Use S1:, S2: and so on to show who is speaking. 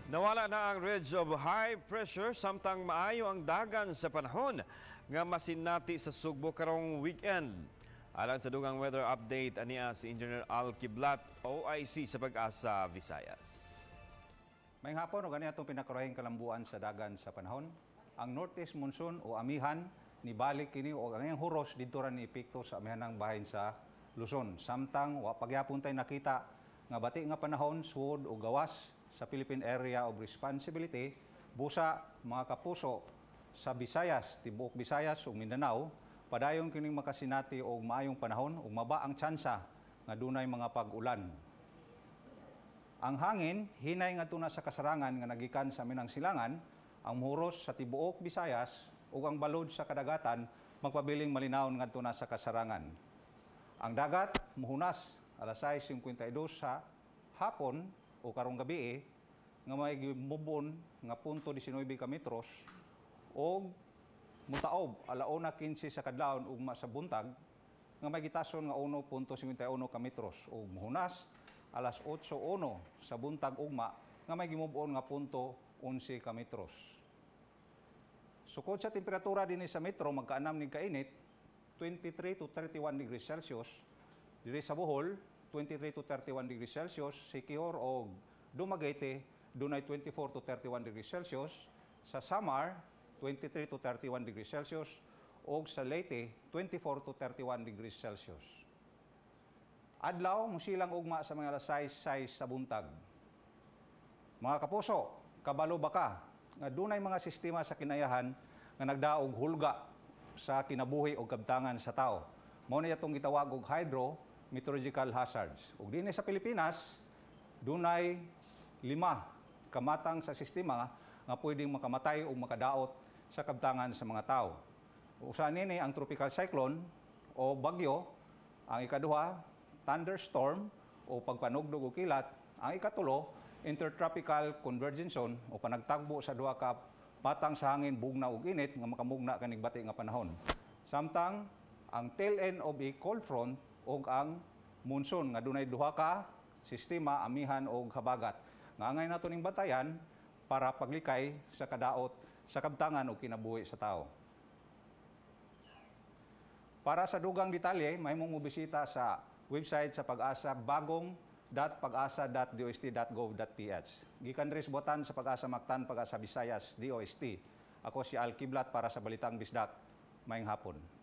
S1: Nawala na ang ridge of high pressure samtang maayo ang dagan sa panahon nga masinati sa Sugbo karong weekend. Alang sa dugang weather update, ania si Engineer Al Kiblat, OIC sa Pag-asa, Visayas.
S2: Maayong hapon, ug ani atong pinakarahing kalambuan sa dagan sa panahon. Ang Northeast Monsoon o amihan nibalik kini og ang iyang huros didto ra ni epekto sa amihanang bahin sa Luzon. Samtang wa pagyapon tay nakita nga bati nga panahon suod o gawas sa Philippine Area of Responsibility, busa, mga kapuso, sa Visayas, tibuok Visayas ug Mindanao, padayon kining makasinati og maayong panahon ug maba ang tsansa nga dunay mga pag-ulan. Ang hangin hinay ngadto na sa kasarangan nga nagikan sa amihanang silangan, ang muhuros sa tibuok Visayas ug ang balod sa kadagatan magpabiling malinawon ngadto na sa kasarangan. Ang dagat muhunas alas 6:52 sa hapon o karong gabi nga may gimubon nga .19 ka metros og mutaob 1:15 sa kadlawon ugma sa buntag nga may gitason nga 1.51 ka metros ug muhunas alas 8:01 sa buntag ugma nga may gimubon nga .11 ka metros. Sukod sa temperatura dinhi sa metro, magkaanam ning kainit, 23 to 31 degrees Celsius. Diri sa Bohol, 23 to 31 degrees Celsius. Siquijor og Dumaguete, dunay 24 to 31 degrees Celsius. Sa Samar, 23 to 31 degrees Celsius ug sa Leyte, 24 to 31 degrees Celsius. Adlaw musilang ugma sa mga alas 6:06 sa buntag. Mga kapuso, kabalo ba ka nga dunay mga sistema sa kinayahan nga nagdaog hulga sa kinabuhi o kabtangan sa tao? Mao ni atong gitawag og hydro meteorological hazards. Ug dinhi sa Pilipinas, dunay lima kamatang sa sistema nga pwedeng makamatay o makadaot sa kabtangan sa mga tao. Usa nini ang tropical cyclone o bagyo, ang ikaduha, thunderstorm o pagpanugdog o kilat, ang ikatulo, intertropical convergence zone o panagtagbo sa duha ka patang sa hangin, bugnaw ug init, nga makamugna kanig bati nga panahon. Samtang ang tail end of a cold front ug ang monsoon nga dunay duha ka sistema, amihan og habagat. Nga angay nato ning bantayan para paglikay sa kadaot sa kabtangan o kinabuhi sa tao. Para sa dugang detalye, mahimong mobisita sa website sa Pag-asa, bagong.pagasa.dost.gov.ph. Gikan diri sa Botan sa Pag-asa Mactan, Pag-asa Visayas, DOST. Ako si Al Kiblat para sa Balitang Bisdak. Maayong hapon.